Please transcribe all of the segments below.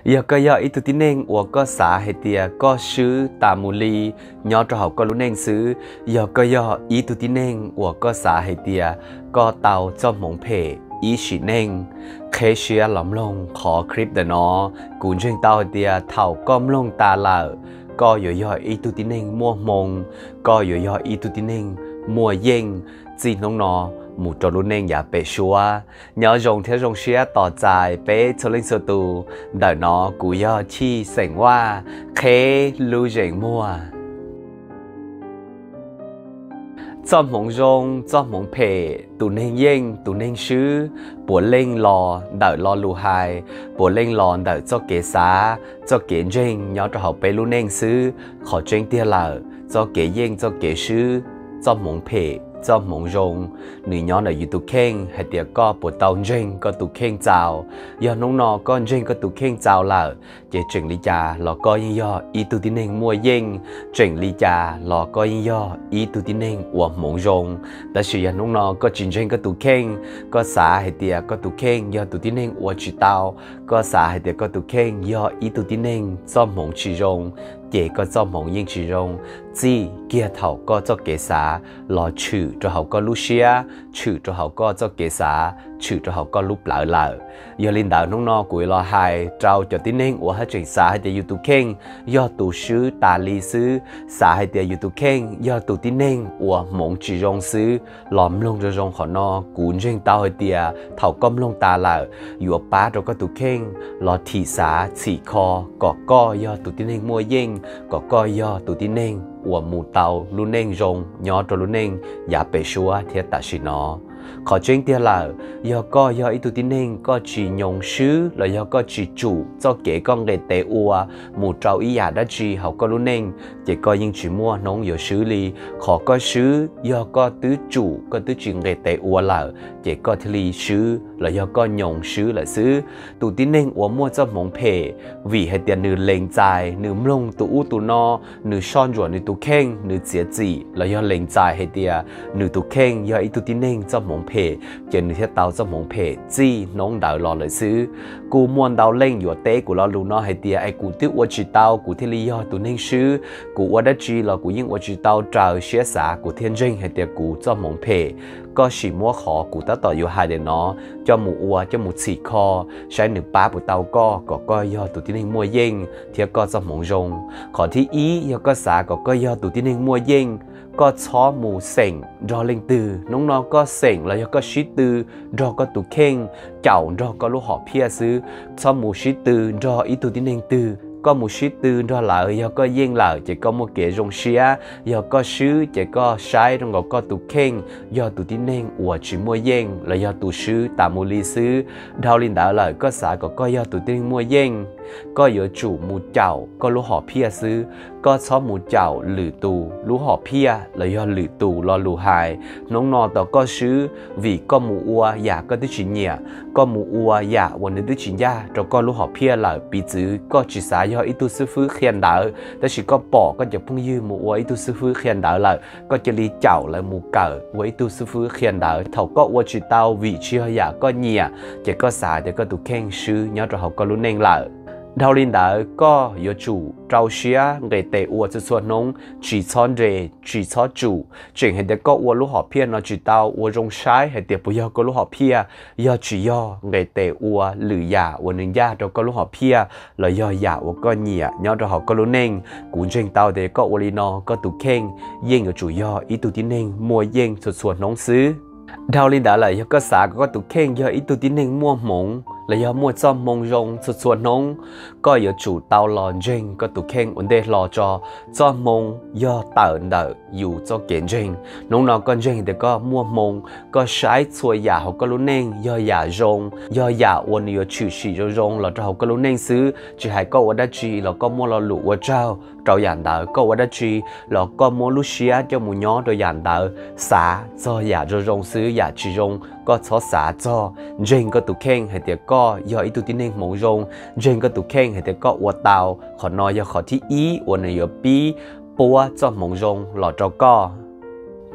Yog koj yog ib tug tib neeg uas koj xav hais tias koj swb tas mus li nyob rau hauv koj lub neej xwb, yog koj yog ib tug tib neeg uas koj xav hais tias koj tau txoj hmoov phem ib sim neej, qheb siab los mloog qhov clip ntawm no. Kuv ntseeg tau hais tias thaum koj mloog tas lawm, koj yuav yog ib tug tib neeg muaj hmoo, koj yuav yog ib tug tib neeg muaj yeej txij hnub no mus rau lub neej yav pem suab. Nyob zoo thiab zoo siab tos txais peb txhua leej txhua tus. Ntawm no kuv yog Chij xeem Vaj, qheb lub zeem muag. Txoj hmoov zoo, txoj hmoov phem, tus neeg yeej, tus neeg swb, puav leej los ntawm lo lus hais, puav leej los ntawm txoj kev xav, txoj kev ntseeg nyob rau hauv peb lub neej xwb. Qhov tseeb tiag lawm, txoj kev yeej txoj kev swb, txoj hmoov phem txoj hmoov zoo, nws nyob ntawm yus tus kheej hais tias koj puas tau ntseeg koj tus kheej txaus. Yog hnub no koj ntseeg koj tus kheej txaus lawm, ces tseem li cas los koj yeej yog ib tug tib neeg muaj yeej, tseem li cas los koj yeej yog ib tug tib neeg uas hmoov zoo. Tab sis yog hnub no koj tsis ntseeg koj tus kheej, koj xav hais tias koj tus kheej yog tus tib neeg uas tsis tau, koj xav hais tias koj tus kheej yog ib tug tib neeg txoj hmoov tsis zoo, ces koj txoj hmoov yeej tsis zoo. Txij kiag thaum koj txoj kev xav los tshwm rau hauv koj lub siab, tshwm rau hauv koj txoj kev xav, tshwm rau hauv koj lub plawv lawm. Yog li ntawd hnub no kuv yuav los hais rau cov tib neeg uas haj tseem xav hais tias yus tus kheej yog tus swb tas li xwb, xav hais tias yus tus kheej yog tus tib neeg uas hmoov tsis zoo xwb, los mloog zoo zoo qhov no. Kuv ntseeg tau hais tias thaum koj mloog tas lawm, yuav pab rau koj tus kheej los thim xav txhim kho kom koj yog tus tib neeg muaj yeej, kom koj yog tus tib neeg uas mus tau lub neej zoo nyob rau lub neej yav pem suab thiab tam sim no. Qhov tseeb tiag lawm, yog koj yog ib tug tib neeg koj tsis nyoos swb los yog koj tsis tsum txoj kev koj nqis tes ua mus rau ib yam dab tsi hauv koj lub neej, ces koj yeej tsis muaj hnub yuav swb li. Qhov koj swb yog koj twb tsum, koj twb tsis nqis tes ua lawm, ces koj thiaj li swb los yog koj nyoos swb lawm xwb. Tus tib neeg uas muaj txoj hmoov phem, vim hais tias nws lees txais, nws mloog tus ub tus no, nws soj ntsuam nws tus kheej, nws txiav txim los yog lees txais hais tias nws tus kheej yog ib tug tib neeg txoj hmoov phem, ces nws thiaj tau txoj hmoov phem txij hnub ntawd los lawm xwb. Kuj muaj ntau leej yuav teb kuv lo lus no hais tias es kuv twb ua tsis tau kuv thiaj li yog tus neeg swb, kuv ua dab tsi los kuv yeej ua tsis tau raws siab xav kuv thiaj ntseeg hais tias kuv txoj hmoov phem. Koj sim muab qhov kuv tab tom yuav hais ntawm no coj mus ua, coj mus txhim kho, saib nws pab puas tau koj kom koj yog tus tib neeg muaj yeej thiab koj txoj hmoov zoo. Qhov thib ib, yog koj xav kom koj yog tus tib neeg muaj yeej, koj txhob mus xeem nrog leej twg. Hnub no koj xeem los yog koj sib tw nrog koj tus kheej, caum nrog koj lub hom phiaj xwb. Txhob mus sib tw nrog ib tug tib neeg twg. Koj mus sib tw nrog lawv, yog koj yeej lawm ces koj muaj kev zoo siab, yog koj swb ces koj saib rau nkaus koj tus kheej yog tus tib neeg uas tsis muaj yeej los yog tus swb tas mus li xwb. Dhau li ntawd lawm, koj xav kom koj yog tus tib neeg muaj yeej, koj yuav tsum mus caum koj lub hom phiaj xwb. Koj txhob mus caum lwm tus lub hom phiaj los yog lwm tus lo lus hais. Hnub no tau koj swb vim koj mus ua yam koj twb tsis nyiam, koj mus ua yam uas nws twb tsis ncaj rau koj lub hom phiaj lawm. Piv txwv koj tsis xav yog ib tug xib fwb qhia ntawv, tab sis koj pom koj cov phooj ywg mus ua ib tug xib fwb qhia ntawv lawm, koj cia li caum lawv mus kawm ua ib tug xib fwb qhia ntawv. Thaum koj ua tsis tau vim tsis yog yam koj nyiam, ces koj xav tias koj tus kheej swb nyob rau hauv koj lub neej lawm. Dhau li ntawd, koj yuav tsum rau siab nqis tes ua txhua txhua hnub, tsis txhob nres, tsis txhob tsum. Tseem hais tias koj ua lub hom phiaj no tsis tau, ua zoo saib hais tias puas yog koj lub hom phiaj. Yog tsis yog, nqis tes ua lwm yam uas nws ncaj rau koj lub hom phiaj los yog yam uas koj nyiam nyob rau hauv koj lub neej. Kuv ntseeg tau tias koj ua li no, koj tus kheej yeej yuav tsum yog ib tug tib neeg muaj yeej txhua txhua hnub xwb. Dhau li ntawd lawm, yog koj xav kom koj tus kheej yog ib tug tib neeg muaj hmoov los yog muaj txoj hmoo zoo txhua txhua hnub, koj yuav tsum tau los ntseeg koj tus kheej ua ntej hlo tso. Txoj hmoo yog tawm ntawm yus txoj kev ntseeg. Hnub no koj ntseeg tias koj muaj hmoo, koj saib txhua yam hauv koj lub neej yog yam zoo, yog yam uas nws yuav tshwm sim zoo zoo los rau hauv koj lub neej xwb. Tsis hais koj ua dab tsi los koj muaj lo lus ua tsaug rau yam ntawd, koj ua dab tsi los koj muab lub siab coj mus nyob rau yam ntawd, xav txog yam zoo zoo xwb, yam tsis zoo koj txhob xav txog. Ntseeg koj tus kheej hais tias koj yog ib tug tib neeg hmoov zoo, ntseeg koj tus kheej hais tias koj ua tau. Qhov no yog qhov thib ib uas nws yuav pib puab txoj hmoov zoo los rau koj.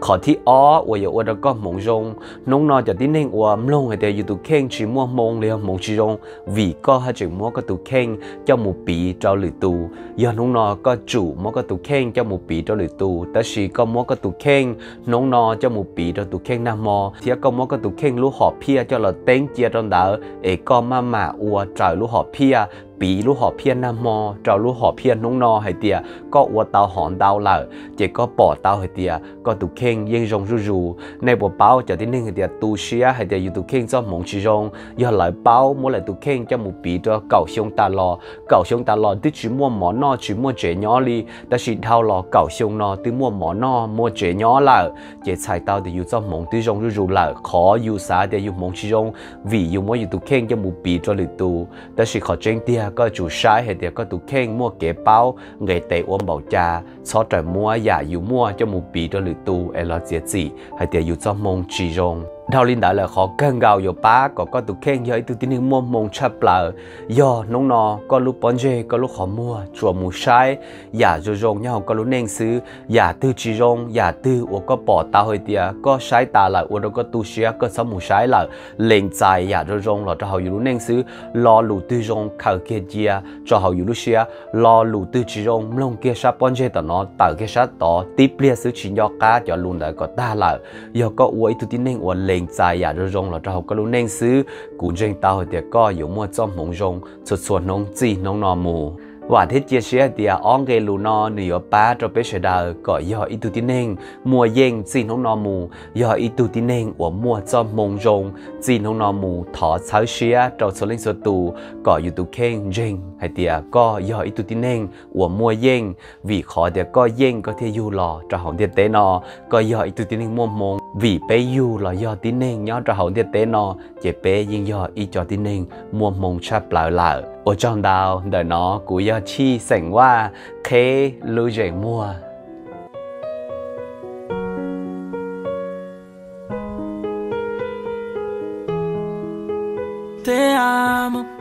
Qhov thib ob uas yuav ua rau koj hmoov zoo, hnub no cov tib neeg uas mloog hais tias yus tus kheej tsis muaj hmoo los yog hmoov tsis zoo, vim koj haj tseem muab koj tus kheej coj mus piv rau lwm tus. Yog hnub no koj tsum muab koj tus kheej coj mus piv rau lwm tus, tab sis koj muab koj tus kheej hnub no coj mus piv rau tus kheej nag hmo, thiab koj muab koj tus kheej lub hom phiaj coj los teeb cia rau ntawd es koj maj mam ua raws lub hom phiaj, piv lub hom phiaj nag hmo rau lub hom phiaj hnub no hais tias koj ua tau hov ntau lawm, ces koj pom tau hais tias koj tus kheej yeej zoo zuj zus. Nej puas paub cov tib neeg hais tias tu siab hais tias yus tus kheej txoj hmoov tsis zoo, yog lawv paub muab lawv tus kheej coj mus piv rau kaum xyoo tas los, kaum xyoo tas los twb tsis muaj mov noj tsis muaj tsev nyob li, tab sis dhau los kaum xyoo no twb muaj mov noj muaj tsev nyob lawm, ces txhais tau tias yus txoj hmoov twb zoo zuj zus lawm. Qhov yus xav tias yus hmoov tsis zoo vim yus muab yus tus kheej coj mus piv rau lwm tus, tab sis qhov tseeb tiag koj tsum saib hais tias koj tus kheej muaj kev paub nqes tes ua npaum cas, txhob rawm muab yam yus muaj coj mus piv rau lwm tus es los txiav txim hais tias yus txoj hmoo tsis zoo. Dhau li ntawd lawm, qhov kawg nkaus yuav pab kom koj tus kheej yog ib tug tib neeg muaj hmoo tshaj plaws, yog hnub no koj lub pob ntseg koj lub qhov muag tsuas mus saib yam zoo zoo nyob hauv koj lub neej xwb. Yam twg tsis zoo, yam twg uas koj pom tau hais tias koj saib tas lawm ua rau koj tu siab, koj txhob mus saib lawm. Lees txais yam zoo zoo los rau hauv yus lub neej xwb. Lo lus twg zoo khaws kiag cia tso hauv yus lub siab, lo lus twg tsis zoo mloog kiag sab pob ntseg tom no tawm kiag sab tod tib pliag xwb, tsis nco qab cov lus ntawd kom tag lawm. Yog koj ua ib tug tib neeg uas lees txais yam zoo zoo los rau hauv koj lub neej xwb, kuv ntseeg tau hais tias koj yuav muaj txoj hmoov zoo txhua txhua hnub txij hnub no mus. Vam thiab cia siab hais tias ob nqe lus no nws yuav pab rau peb sawv daws kom yog ib tug tib neeg muaj yeej txij hnub no mus, yog ib tug tib neeg uas muaj txoj hmoo zoo txij hnub no mus. Thov txhawb siab rau txhua leej txhua tus kom yus tus kheej ntseeg hais tias koj yog ib tug tib neeg uas muaj yeej, vim qhov tias koj yeej koj thiaj yug los rau hauv ntiaj teb no. Koj yog ib tug tib neeg muaj hmoo, vim peb yug los yog tib neeg nyob rau hauv ntiaj teb no, ces peb yeej yog ib co tib neeg muaj hmoo tshaj plaws lawm. Ua tsaug ntau, ntawm no kuv yog Tshij xeem Vaj, qheb lub zeem muag. Te amo.